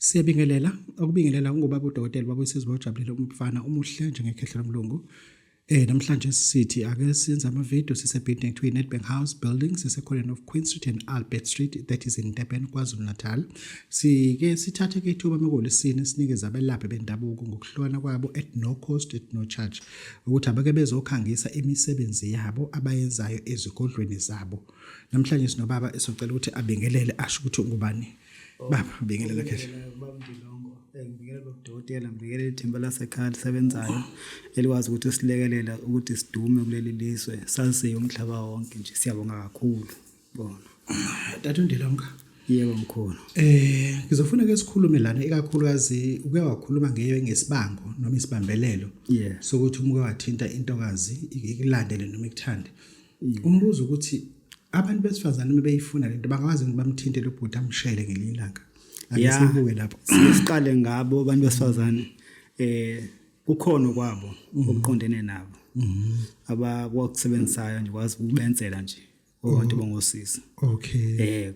Siyabingelela, ukubingelela kungubaba udokotela baba wesizwe ojabulile umfana umuhle njengekhehla lomlungu. Namhlanje sithi ake siyenze ama-video sise-building kuthiwa i-Nedbank House building sisekhoneni of Queen Street and Albert Street, that is in Durban, KwaZulu Natal. Sike sithathe ke ithuba mekulisini sinikeze abelaphi bendabuko ngokuhlukana kwabo at no cost, at no charge, ukuthi abake bezokhangisa imisebenzi yabo abayenzayo ezigodlweni zabo. Namhlanje sinobaba esocela ukuthi abingelele asho ukuthi ungubani. Baba, bingelela khehla. Baba Ndilongo, ngibingelela udokotela, ngibingelela ithimba lasekhaya lisebenzayo elikwazi ukuthi silekelela ukuthi sidume kuleli lizwe, saziwe umhlaba wonke nje. Siyabonga kakhulu. Bona. Tata uNdilongo. Yebo mkhulu. Ngizofuna ke sikhulume lana ikakhulukazi uke wakhuluma ngeyo ngesibango noma isibambelelo sokuthi uma uke wathinta intokazi ikulandele noma ikuthande. Umbuzo ukuthi abantu besifazane uma beyifuna lento bangakwazi ukuthi bamthinte lo bhuti amshele ngelinye ilanga. Ake sibuke lapho. Siqale ngabo abantu besifazane, kukhona kwabo okuqondene nabo. Abakusebenzisayo nje kwazi ukubenzela nje abantu bangosisi.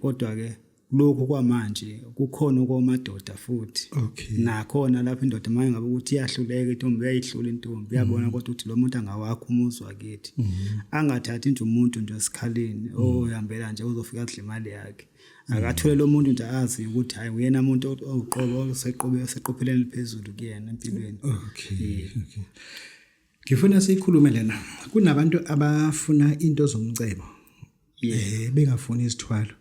Kodwa ke lokhu kwamanje kukhona komadoda futhi. Nakhona lapho indoda manje ngabe ukuthi iyahluleka intombi, uyayihlula intombi, uyabona kodwa ukuthi lo muntu angawakho umuzi wakithi. Angathathi nje umuntu nje esikhaleni ohambela nje uzofika adle imali yakhe. Akathole lo muntu nje azi ukuthi hayi uyena umuntu owuqobo oseqobe oseqopheleni eliphezulu kuyena empilweni. Okay. Ngifuna sikhulume lena. Kunabantu abafuna into zomcebo. Bengafuni izithwalo.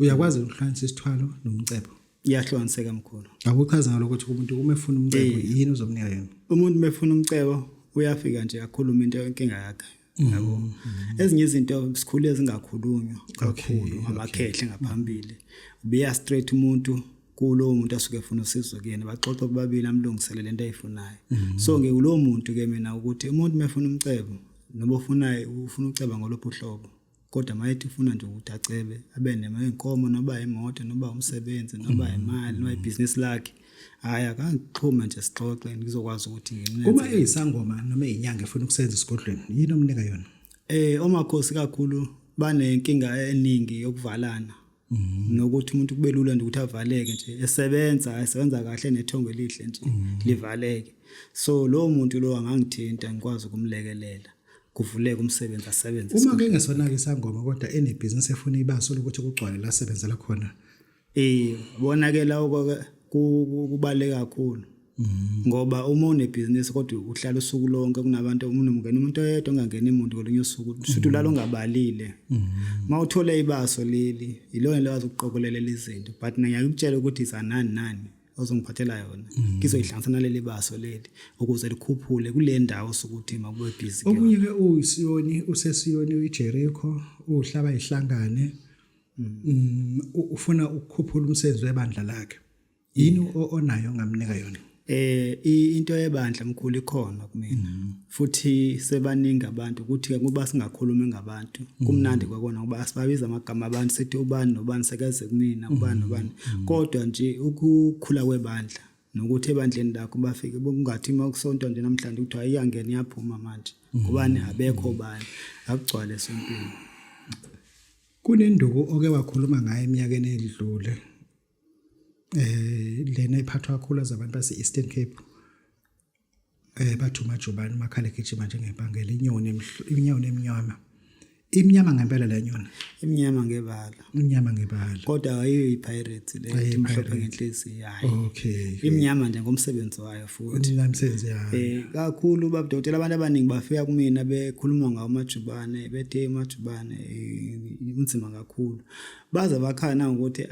Uyakwazi ukuhlanganisa isithwalo nomcebo? Iyahlukaniseka mkhulu. Akuchaza ngalokho ukuthi umuntu uma efuna umcebo yini uzomnika yona? Umuntu uma efuna umcebo uyafika nje akhulume into inkinga yakhe. Yabo. Ezinye izinto sikhule ezingakhulunywa kakhulu amakhehle ngaphambili. Ubiya straight umuntu kulowo muntu asuke efuna usizo kuyena, baxoxe kubabili amlungisele lento ayifunayo. So ngikulowo muntu ke mina ukuthi umuntu mefuna umcebo noba ufunayo ufuna uceba ngolophu uhlobo, kodwa mayethi ufuna nje ukuthi acebe abe nenkomo noba imoto noba umsebenzi noba imali noba ibhizinisi lakhe, hhayi akangixhume nje sixoxe ngizokwazi ukuthi ngimlenze. Uma eyisangoma noma eyinyanga efuna ukusebenza esigodlweni yini omnika yona? Omakhosi kakhulu banenkinga eningi yokuvalana. Nokuthi umuntu kube lula nje ukuthi avaleke nje esebenza kahle nethongo elihle nje livaleke. So lowo muntu lo angangithinta ngikwazi ukumlekelela kuvuleke umsebenzi asebenze. Uma ke ngesona ke isangoma kodwa enebhizinisi efuna ibaso lokuthi kugcwale la sebenzela khona. Bona ke lawo kubaluleke kakhulu. Ngoba uma unebhizinisi kodwa uhlala usuku lonke kunabantu unomngeni umuntu oyedwa ongangeni umuntu ngolunye usuku shuthi ulala ungabalile. Uma uthole ibaso leli ilona lekwazi ukuqokelela izinto, but mina ngiyakutshela ukuthi izanani nani ozongiphathela yona ngizoyihlanganisa naleli baso leli ukuze likhuphule kule ndawo sokuthi makube busy. Okunye ke uyisiyoni usesiyoni uyiJericho uhlaba ihlangane ufuna ukukhuphula umsebenzi webandla lakhe. Yini onayo ongamnika yona? Into yebandla mkhulu ikhona kumina. Futhi sebaningi abantu ukuthi ke kuba singakhulumi ngabantu kumnandi kwakona ngoba asibabiza amagama abantu sithi ubani nobani sekeze kumina ubani nobani. Kodwa nje ukukhula kwebandla nokuthi ebandleni lakho bafike kungathi uma kusontwa nje namhlanje kuthiwa iyangena iyaphuma manje ngobani abekho bani akugcwale esontweni. Kunenduku oke wakhuluma ngayo eminyakeni edlule. Lena iphathwa kakhulu abantu base Eastern Cape. Bathi umajubane umakhala egijima njengempangela inyoni inyoni emnyama. Imnyama ngempela le nyoni. Imnyama ngebala. Imnyama ngebala. Kodwa ayiyo iPirates le imhlophe ngenhliziyo hayi. Imnyama nje ngomsebenzi wayo futhi. Umsebenzi yayo. Kakhulu babudokotela abantu abaningi bafika kumina bekhuluma ngawo amajubane bethe amajubane inzima kakhulu. Baze bakhala nangokuthi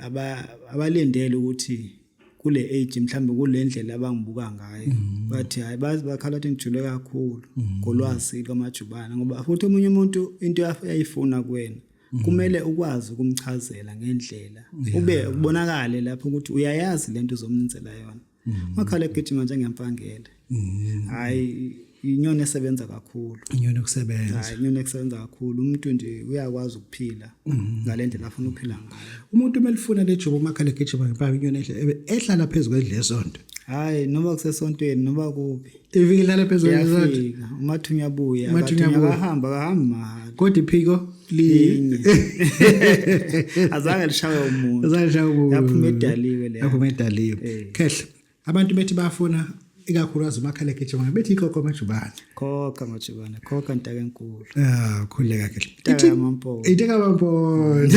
abalindele ukuthi kule age mhlambe kule ndlela abangibuka ngayo. Bathi hayi bazi bakhala ukuthi ngijule kakhulu ngolwazi lwamajubane ngoba futhi omunye umuntu into ayifuna kuwena kumele ukwazi ukumchazela ngendlela ube kubonakale lapho ukuthi uyayazi lento uzomenzela yona. Makhala egijima njengempangele. Hayi. Inyoni esebenza kakhulu. Inyoni yokusebenza. Hayi, inyoni ekusebenza kakhulu. Umuntu nje uyakwazi ukuphila ngalendlela afuna ukuphila ngayo. Umuntu uma elifuna lejuba umakhala egijima ngempama inyoni ehle ehlala phezu kwedlesonto. Hayi, noma kusesontweni noma kuphi. Ifike ihlale phezu kwedlesonto. Iyafika, umathunya abuya, Umathunya abathunya abuya. akahamba, akahambi mahhala. Kodwa iphiko li Linye. Azange lishawe umuntu. Azange umuntu. Yaphuma edaliwe le. Yaphuma edaliwe. Eh. Khehle. Abantu bethi bafuna ikakhulukazi umakhala egijima bethi ikhokho amajubane. Khokha majubane, khokha ntaka enkulu. Ah, khuleka khehle. Ntaka yamampondo. Intaka yamampondo.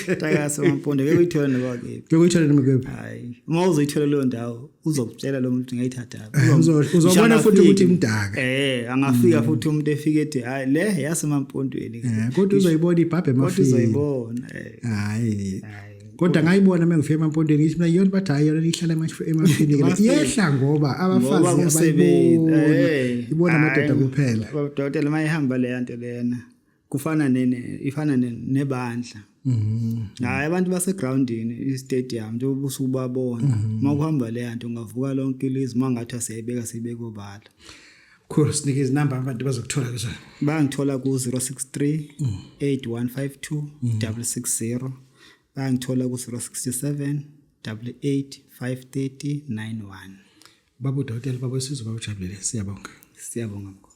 Ntaka yasemampondo ngeke uyithole noba kephi. Bekuyithola noma kephi. Hayi, uma uzoyithola leyo ndawo uzokutshela lo muntu ngayithatha. Eh, uzobona futhi ukuthi imdaka. Eh, angafika futhi umuntu efike ethi hayi le yasemampondweni. Eh, kodwa uzoyibona ibhabhe Kodwa emafini. uzoyibona eh. Hayi. Hayi. Kodwa ngayibona mengifika emampondweni ngithi mina yona bathi hayi yona ihlala emafini ke. Emafini. Yehla ngoba Ngoba abafazi kumsebenzi, abayiboni. eh. Ibona amadoda Hayi, kuphela. Udokotela mayihamba le nto lena kufana nene ifana nebandla. Hayi, abantu basegroundini i-stadium njengoba usubabona uma kuhamba le nto ungavuka lonke ilizwe uma ngathi asiyayibeka siyibeke obala. Cool, sinike izinamba abantu bazokuthola kuzona. Bangithola ku 063 8152 660. Bangithola ku 067 88 530 91. Baba udokotela, baba wesizwe, baba ujabulile. Siyabonga. Siyabonga mkhulu.